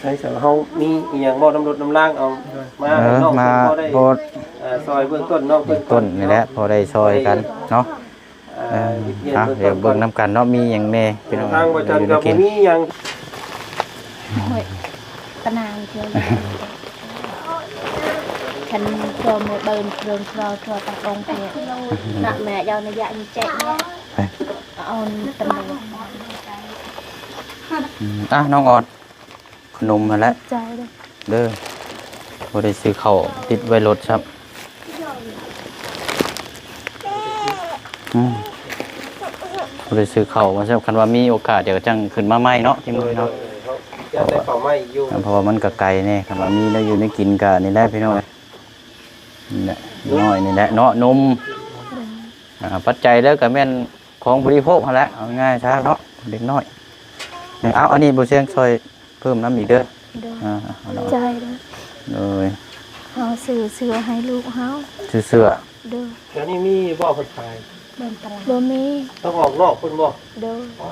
ໃຊ່ ເຮົາມີອີ່ຫຍັງບໍ່ ນຳລົດນຳລາງ ເອົາມາ ເອີ ໃຫ້ນ້ອງ ມາ ເພິ່ນພໍໄດ້ ພໍ ເອີ ຊ່ອຍເບື້ອງຕົ້ນນ້ອງເພິ່ນ ເບື້ອງຕົ້ນນີ້ແຫຼະ ພໍໄດ້ຊ່ອຍກັນເນາະ. ເອີ ເອີ ເອົາ ດຽວເບິ່ງນຳກັນເນາະ ມີຫຍັງແດ່ພີ່ນ້ອງ. ທາງບໍ່ຈັນກໍບໍ່ມີຫຍັງ ໂອ້ຍ ປະນາງເທື່ອ ຄັນເຈົ້າແມ່ເບິ່ງເລື່ອງເວົ້າໂທຕາອົງເທນະ ແມ່ເຈົ້ານະຍະມີແຈກເນາະ ເອົາຕຳຫຼວດ. ອືມ ອ່ະ ນ້ອງອອນ ຂະໜົມຫັ້ນແຫຼະ ໃຈເດີ ເດີ ບໍ່ໄດ້ຊື້ເຂົ້າຕິດໄວ້ລົດຊ້ຳ. ອືມ ບໍ່ໄດ້ຊື້ເຂົ້າມາຊ້ຳ ຄັນວ່າມີໂອກາດ ດຽວຈັ່ງຂຶ້ນມາໃໝ່ເນາະ ທີ່ມື້ເນາະ ຢາກໄດ້ເຂົ້າໃໝ່ຢູ່ ເພາະວ່າມັນກໍໄກແດ່. ຄັນວ່າມີແນວຢູ່ແນວກິນກໍນີ້ແຫຼະພີ່ນ້ອງ ນີ້ແຫຼະ ນ້ອຍນີ້ແຫຼະເນາະ ນົມ ອ່າ ປັດໄຈແລ້ວກໍແມ່ນຂອງບໍລິໂພກຫັ້ນແຫຼະ ເອົາງ່າຍຊະເນາະ ເດັກນ້ອຍ. ເອົາ ອັນນີ້ບໍ່ຊຽງຊ່ອຍ ເພີ່ມນຳອີກເດີ ໂດຍ ອ່າ ໃຈເດີ ໂດຍ ເຮົາຊື້ເສື້ອໃຫ້ລູກເຮົາ ຊື້ເສື້ອ ໂດຍ. ແຖວນີ້ມີບໍ່ເພິ່ນຂາຍ? ບໍ່ມີ ຕ້ອງອອກນອກພຸ້ນບໍ່? ໂດຍ ອໍ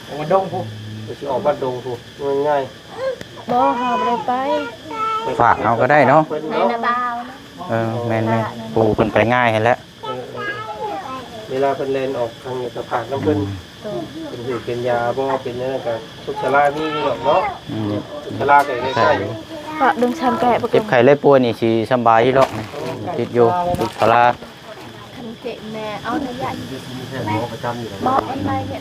ໂອ້ ວັດດົງພຸ້ນ ຊິອອກວັດດົງພຸ້ນ ມັນງ່າຍ ບໍ່ ເຮົາບໍ່ໄດ້ໄປ ຝາກເອົາກໍໄດ້ເນາະ ໃນນາບ່າວນະ ເອີ ແມ່ນໆ ຜູ້ເພິ່ນໄປງ່າຍຫັ້ນແຫຼະ. ເອີ ເອີ ເວລາເພິ່ນແລ່ນອອກທາງນີ້ກໍຝາກນຳເພິ່ນ ອືມ ເພິ່ນຖືກເປັນຢາບໍ່ ເປັນຫຍັງກໍສຸກສາລາມີຢູ່ດອກເນາະ ອືມ ສຸກສາລາກໍໃກ້ໆ ເຈັບໄຂ້ໄດ້ປ່ວຍນີ້ຊິສຳບາຍຢູ່ດອກ ຕິດຢູ່ສຸກສາລາ. ຄັນເກະແມ່ເອົານະຍະ ໝໍປະຈຳຢູ່ ໝໍອັນໃດເນຍ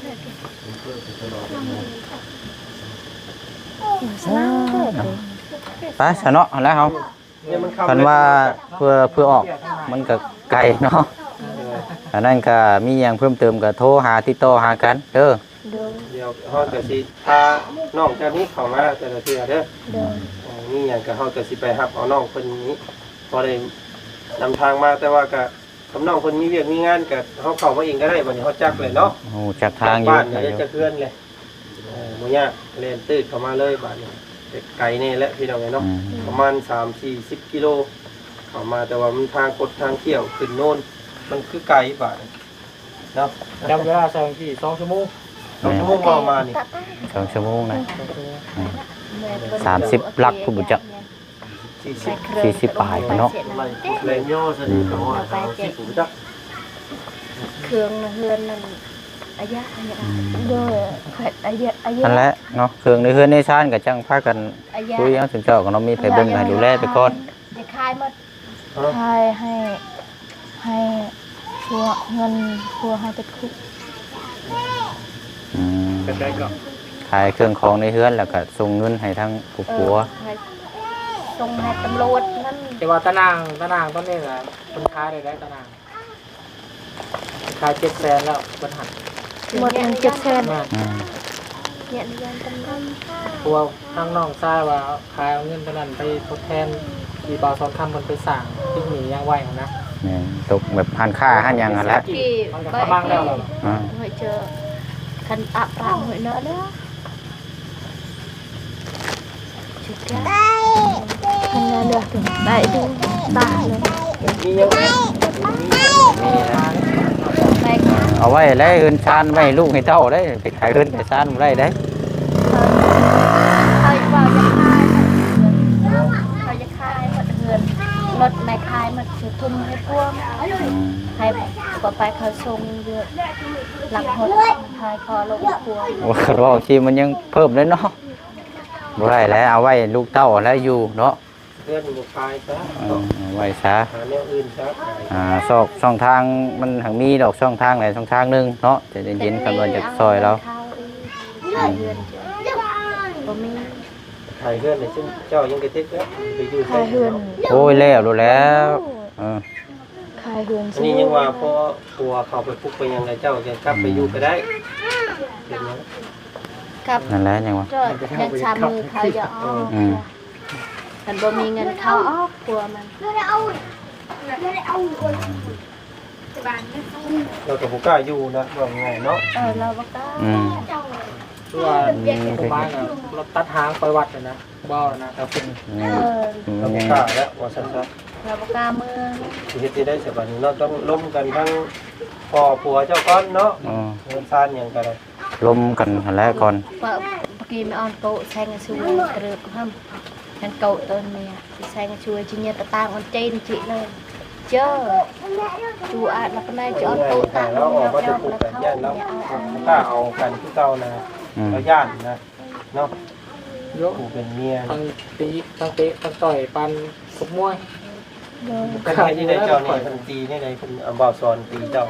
ໄປຊະເນາະ ຫັ້ນແຫຼະເຮົາ ຄັນວ່າເພື່ອ ເພື່ອອອກມັນກໍໄກເນາະ ເອີ ອັນນັ້ນກໍມີຫຍັງເພີ່ມເຕີມກໍໂທຫາ ຕິດຕໍ່ຫາກັນເດີ ໂດຍ ດຽວເຮົາກໍຊິພານ້ອງເຈົ້ານີ້ເຂົ້າມາແຕ່ລະເທື່ອເດີ ໂດຍ ເອີ ມີຫຍັງກໍເຮົາກໍຊິໄປຮັບເອົານ້ອງເພິ່ນນີ້ ພໍໄດ້ນຳທາງມາ ແຕ່ວ່າກໍ ຄັນນ້ອງເພິ່ນມີວຽກມີງານກໍເຮົາເຂົ້າມາເອງກໍໄດ້ ບັດນີ້ເຮົາຈັກແລ້ວເນາະ ຮູ້ຈັກທາງຢູ່ ຈັກບ້ານ ຈັກເຮືອນແລ້ວ ເອີ ບໍ່ຍາກ ແລ່ນຕືດເຂົ້າມາເລີຍບາດນີ້. ແຕ່ໄກແດ່ແຫຼະພີ່ນ້ອງເອີຍເນາະ ອືມ ປະມານສາມສີ່ສິບກິໂລເຂົ້າມາ ແຕ່ວ່າມັນທາງຄົດທາງຂ້ຽວຂຶ້ນໂນນ ມັນຄືໄກບາດນີ້ເນາະ. ຈຳເວລາໃສ່ບັນທີ ສອງຊົ່ວໂມງ ສອງຊົ່ວໂມງບໍ່ມານີ້ ສອງຊົ່ວໂມງນະ ສອງຊົ່ວໂມງ ອືມ ສາມສິບຫຼັກພຸ້ນບໍ່ຈັກ ສີ່ສິບ ສີ່ສິບປາຍພຸ້ນເນາະ ອືມ ເຄື່ອງໃນເຮືອນນັ້ນ ອາຍະ ອາຍະ ອືມ ໂດຍ ອາຍະ ອາຍະ ນັ້ນແຫຼະເນາະ ເຄື່ອງໃນເຮືອນໃນຊານກໍຈັ່ງພາກັນ ອາຍະ ຄຸຍເອົາ ຊຸມເຈົ້າກໍເນາະ ມີໃຜເບິ່ງໃຫ້ດູແລໄປກ່ອນ ຢາກຂາຍໝົດ ຂາຍໃຫ້ ໃຫ້ຜົວ ເງິນຜົວເຮົາຕິດຄຸກ ອືມ ແບບໃດກໍ ຂາຍເຄື່ອງຂອງໃນເຮືອນ ແລ້ວກໍສົ່ງເງິນໃຫ້ທາງຜູ້ຜົວ ເອີ ໃຫ້ສົ່ງໃຫ້ຕຳຫຼວດນັ້ນ ແຕ່ວ່າຕາໜ່າງ ຕາໜ່າງຕອນນີ້ນະ ເພິ່ນຂາຍໄດ້ໃດຕາໜ່າງ ຂາຍເຈັດແສນແລ້ວເພິ່ນໃຫ້ ໝົດເງິນເຈັດແສນ ແມ່ນ ອືມ ເພາະວ່າທາງນ້ອງຊາຍວ່າ ຂາຍເອົາເງິນຕົວນັ້ນໄປທົດແທນທີ່ບ່າວສອນຄຳເພິ່ນໄປສ້າງຕິດໜີ້ຫຍັງໄວ້ຫັ້ນນະ ແມ່ນ ຕົກແບບຮ້ານຄ້າຮ້ານຫຍັງຫັ້ນແຫຼະ ມັນກໍກຳລັງແລ້ວ ອືມ ເອົາໄວ້ແລ້ວ ເຮືອນຊານໄວ້ໃຫ້ລູກໃຫ້ເຕົ້າໄດ້ ໄປຂາຍເຮືອນຂາຍຊານບໍ່ໄດ້ເດ້ ເຂົາເວົ້າຢາກຂາຍ ເຂົາຢາກຂາຍໝົດເຮືອນ ລົດນາຍຂາຍໝົດ ຊິທຸ່ມໃຫ້ພວກ ອືມ ໃຫ້ພວກໄປເຂົາສົ່ງຢູ່ຫຼັກຫົກ ຂາຍຂໍລົງພວກ ໂອ້ ຄັນເວົ້າຊີ້ມັນຍັງເພີ່ມເລີຍເນາະ ບໍ່ໄດ້ແລ້ວ ເອົາໄວ້ລູກເຕົ້າແລ້ວຢູ່ເນາະ ເຮືອນບໍ່ຂາຍຊະ ເອີ ເນາະ ເອົາໄວ້ຊະ ຫາແນວອື່ນຊະ ອ່າ ຊອກ ຊ່ອງທາງມັນຫາກມີດອກ ຊ່ອງທາງໃດຊ່ອງທາງໜຶ່ງເນາະ ໃຈເຢັນໆ ຄັນວ່າຢາກຊ່ອຍລາວ ຂາຍເຮືອນ ອືມ ບໍ່ມີ ຂາຍເຮືອນນີ້ ເຈົ້າຍັງກະຕິກແລ້ວ ໄປຢູ່ໃສ ຂາຍເຮືອນ ໂອ້ຍ ແລ້ວໂລດແລ້ວ ເອີ ຂາຍເຮືອນ ອັນນີ້ຍັງວ່າພໍຜົວເຂົາໄປປຸກໄປຫຍັງແລ້ວ ເຈົ້າກໍກັບໄປຢູ່ກໍໄດ້ ອືມ ເປັນຫຍັງ ກັບ ນັ້ນແຫຼະ ຍັງວ່າ ກໍຍັງສາມມື້ເຂົາຈະອອກ ອືມ ຄັນບໍ່ມີເງິນເຂົາອອກ ຜົວມັນ ລາວກໍບໍ່ກ້າຢູ່ນະ ເວົ້າງ່າຍເນາະ ເອີ ລາວບໍ່ກ້າ ອືມ ຄືວ່າ ອືມ ຜູ້ບ້ານນະ ລາວຕັດຫາງໄປວັດນະ ເວົ້ານະ ກໍເປັນ ອືມ ເອີ ລາວບໍ່ກ້າແລ້ວ ວ່າຊັ້ນຊະ ລາວບໍ່ກ້າເມືອ ຊິເຮັດຈັ່ງໃດສະບາດນີ້ເນາະ ຕ້ອງລົມກັນທັງພໍ່ຜົວເຈົ້າກ່ອນເນາະ ອືມ ເຮືອນຊານຫຍັງກໍໄດ້ ລົມກັນຫັ້ນແຫຼະກ່ອນ ເມື່ອກີ້ແມ່ອອນໂກະແຊງຊວຍເກີບຫ້ຳ ແຊງໂກະຕົນເມຍ ແຊງຊວຍຈິເຍຕະຕາງອອນເຈນຈິເລີຍ ເຈີ ຕູອາດລະປະໄນຈອນໂຕຕາງ ລາວອອກມາແຕ່ປຸກກະຢ້ານລາວ ບໍ່ກ້າເອົາກັນຄືເກົ່ານະ ອືມ ລາວຢ້ານນະ ເນາະ ໂຍ ຜູ້ເປັນເມຍ ທັງຕີ ທັງເຕະ ທັງຕ່ອຍ ປານກົບມວຍ ໂດຍ ເພິ່ນເຮັດຈັ່ງໃດເຈົ້ານີ້ ເພິ່ນຕີແນວໃດ ເພິ່ນ ອາ ບ່າວສອນຕີເຈົ້າ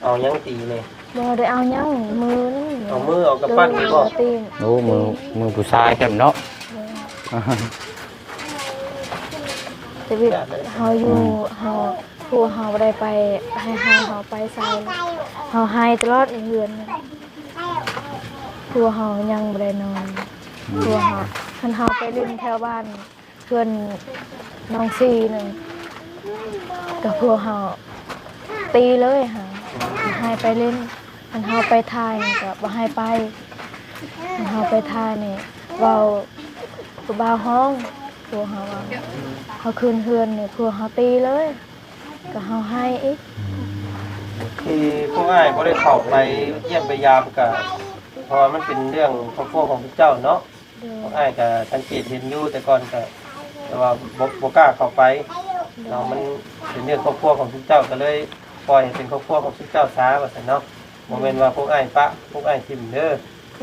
ເອົາຫຍັງຕີນີ້? ບໍ່ໄດ້ເອົາຫຍັງ ມືນີ້ ເອົາມື ເອົາກຳປັ້ນນີ້ບໍ່? ໂອ້ ມື ມືຜູ້ຊາຍແທ້ເນາະ ໂດຍ ແຕ່ວິດເຮົາຢູ່ ອືມ ເຮົາ ຜົວເຮົາບໍ່ໄດ້ໄປໃຫ້ເຮົາ ເຮົາໄປໃສ ເຮົາໄຫ້ຕະຫຼອດໃນເຮືອນ ຜົວເຮົາຍັງບໍ່ໄດ້ນອນ ອືມ ຜົວເຮົາ ຄັນເຮົາໄປຫຼິ້ນແຖວບ້ານ ເພື່ອນນ້ອງສີ່ນັ້ນ ກໍພວກເຮົາຕີເລີຍຫັ້ນ ໃຫ້ໄປຫຼິ້ນ ຄັນເຮົາໄປຖ່າຍນີ້ກໍບໍ່ໃຫ້ໄປ ຄັນເຮົາໄປຖ່າຍນີ້ເວົ້າຜູ້ບ່າວຮ້ອງ ພວກເຮົາວ່າ ເຮົາຂຶ້ນເຮືອນນີ້ພວກເຮົາຕີເລີຍ ກໍເຮົາໃຫ້ອີກ. ທີ່ພວກອ້າຍບໍ່ໄດ້ເຂົ້າໄປຢ້ຽມໄປຢາມກໍ ເພາະວ່າມັນເປັນເລື່ອງຄອບຄົວຂອງເຈົ້າເນາະ. ໂດຍ ພວກອ້າຍກໍສັງເກດເຫັນຢູ່ແຕ່ກ່ອນກໍ ແຕ່ວ່າບໍ່ ບໍ່ກ້າເຂົ້າໄປເນາະ ມັນເປັນເລື່ອງຄອບຄົວຂອງຊຸມເຈົ້າ ກໍເລີຍປ່ອຍໃຫ້ເປັນຄອບຄົວຂອງຊຸມເຈົ້າຊາວ່າຊັ້ນເນາະ ບໍ່ແມ່ນວ່າພວກອ້າຍປະ ພວກອ້າຍຖິ້ມເດີ.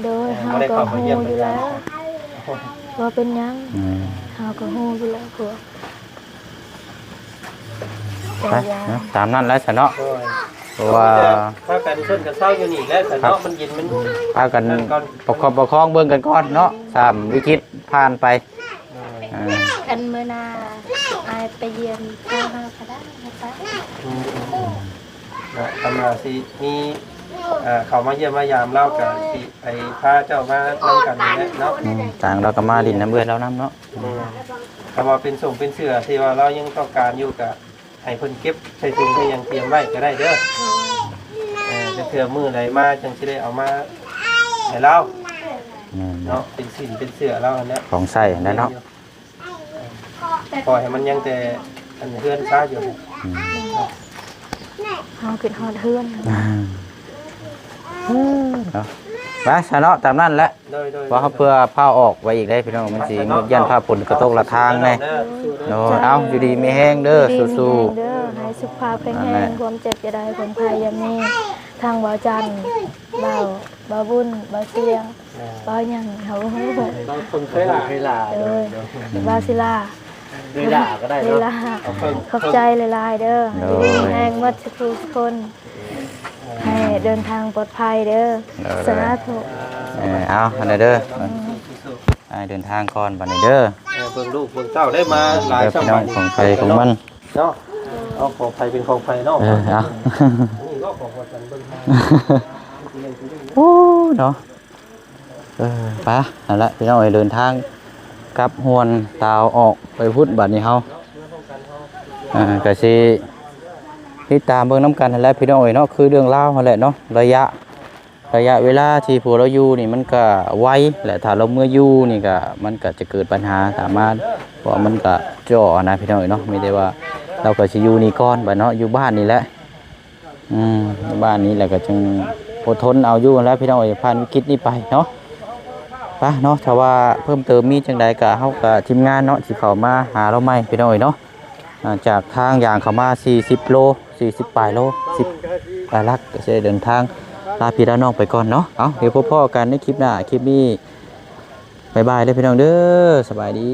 ໂດຍ ເອີ ເຮົາກໍຮູ້ຢູ່ແລ້ວ ບໍ່ໄດ້ເຂົ້າໄປຢ້ຽມໄປຢາມ ບໍ່ເປັນຫຍັງ ອືມ ເຮົາກໍຮູ້ຢູ່ແລ້ວພວກ ໄປເນາະ ຕາມນັ້ນແຫຼະຊະເນາະ ໂດຍ ເພາະວ່າ ພາກັນຊົນກັນເຊົາຢູ່ນີ້ແຫຼະຊະເນາະ ມັນເຢັນມັນ ພາກັນປະຄອບປະຄອງເບິ່ງກັນກ່ອນເນາະ ສາມວິກິດຜ່ານໄປ ໂດຍ ເອີ ຄັນມື້ໜ້າອ້າຍໄປຢ້ຽມເຈົ້າເຮົາກໍໄດ້ ອືມ ເນາະ ຄັນວ່າຊິມີ ເອີ ເຂົ້າມາຢ້ຽມມາຢາມລາວກໍຊິ ໄປພາເຈົ້າມານຳກັນນີ້ແຫຼະເນາະ ອືມ ທາງລາວກໍມາຫຼິ້ນນຳເອື້ອຍລາວນຳເນາະ ອືມ ຖ້າວ່າເປັນສົ່ງເປັນເສື້ອທີ່ວ່າລາວຍັງຕ້ອງການຢູ່ກໍໃຫ້ເພິ່ນເກັບໃສ່ຖົງໃສ່ຫຍັງຕຽມໄວ້ກໍໄດ້ເດີ ເອີ ຈັກເທື່ອມື້ໃດມາຈັ່ງຊິໄດ້ເອົາມາໃຫ້ລາວ ແມ່ນ ເນາະ ເປັນສິ້ນເປັນເສື້ອລາວຫັ້ນແຫຼະ ຂອງໃຊ້ຫັ້ນແຫຼະເນາະ. ປ່ອຍໃຫ້ມັນຍັງແຕ່ອັນເຮືອນຊາຢູ່ ອືມ ເຮົາຄິດຮອດເຮືອນ ອ່າ ເນາະ ໄປຊະເນາະ ຕາມນັ້ນແຫຼະ ໂດຍ ໂດຍ ເພາະເຮົາເພື່ອພາອອກໄປອີກໄດ້ພີ່ນ້ອງ ມັນຊິ ໂດຍ ຢ້ານຟ້າຝົນກະທົບລະທາງແດ່ ໂດຍ ເອົາ ຢູ່ດີມີແຮງເດີ ຢູ່ດີມີແຮງເດີ ສູ້ໆ ໃຫ້ສຸຂະພາບແຂງແຮງ ແມ່ນແຫຼະ ຄວາມເຈັບຢ່າໄດ້ ຄວາມໄຂ້ຢ່າມີ ທາງບ່າວຈັນ ບ່າວ ບ່າວບຸນ ບ່າວເຊຍ ແມ່ນ ເວົ້າຫຍັງເຮົາບໍ່ຮູ້ ເວົ້າຄົນເຄີຍຫຼ້າ ເຄີຍຫຼ້າ ໂດຍ ໂດຍ ບ່າວສິລາ ເຄີຍຫຼ້າກໍໄດ້ເນາະ ເຄີຍຫຼ້າ ເອົາເພິ່ນ ຂອບໃຈຫຼາຍໆເດີ ໂດຍ ຢູ່ດີມີແຮງໝົດທຸກຜູ້ທຸກຄົນ ໃຫ້ເດີນທາງປອດໄພເດີ ໂດຍ ສາທຸ ເອີ ເອົາ ອັນໃດເດີ ອືມ ໃຫ້ເດີນທາງກ່ອນບັດນີ້ເດີ ເອີ ເບິ່ງລູກເບິ່ງເຕົ້າໄດ້ມາຫຼາຍ ເອີ ພີ່ນ້ອງ ສຳບັດນີ້ ຂອງໃຜຂອງມັນເນາະ ເອົາ ຂອງໃຜເປັນຂອງໃຜເນາະ ເອີ ເອົາ ນີ້ເນາະ ຂອງວ່າກັນເບິ່ງ ໂອ້ ເນາະ. ເອີ ໄປ ນັ້ນແຫຼະພີ່ນ້ອງເອີຍ ເດີນທາງກັບຮວນຕາວອອກໄປພຸ້ນບາດນີ້ເຮົາ ອ່າ ກະຊິຕິດຕາມເບິ່ງນຳກັນຫັ້ນແຫຼະພີ່ນ້ອງເອີຍເນາະ ຄືເລື່ອງລາວຫັ້ນແຫຼະເນາະ ໄລຍະ ໄລຍະເວລາທີ່ພວກລາວຢູ່ນີ້ມັນກະໄວ ແລະ ຖ້າລາວເມືອຢູ່ນີ້ກະ ມັນກະຈະເກີດບັນຫາຕາມມາ ເພາະວ່າມັນກະເຈາະຫັ້ນນະພີ່ນ້ອງເອີຍເນາະ ມີແຕ່ວ່າລາວກະຊິຢູ່ນີ້ກ່ອນບາດເນາະ ຢູ່ບ້ານນີ້ແຫຼະ. ອືມ ບ້ານນີ້ແຫຼະກໍຈຶ່ງອົດທົນເອົາຢູ່ຫັ້ນແຫຼະພີ່ນ້ອງເອີຍ ຜ່ານວິກິດນີ້ໄປເນາະ ໄປເນາະ ຖ້າວ່າເພີ່ມເຕີມມີຈັ່ງໃດກໍ ເຮົາກໍທີມງານເນາະ ຊິເຂົ້າມາຫາລາວໃໝ່ພີ່ນ້ອງເອີຍເນາະ ອ່າ ຈາກທາງຢ່າງເຂົ້າມາສີ່ສິບໂລ ສີ່ສິບປາຍໂລ ສິບປາຍຫຼັກ ກໍຊິໄດ້ເດີນທາງລາພີ່ລານ້ອງໄປກ່ອນເນາະ ເອົາ ດຽວພົບພໍ້ກັນໃນຄລິບໜ້າ ຄລິບນີ້ ບາຍບາຍເດີພີ່ນ້ອງເດີ ສະບາຍດີ.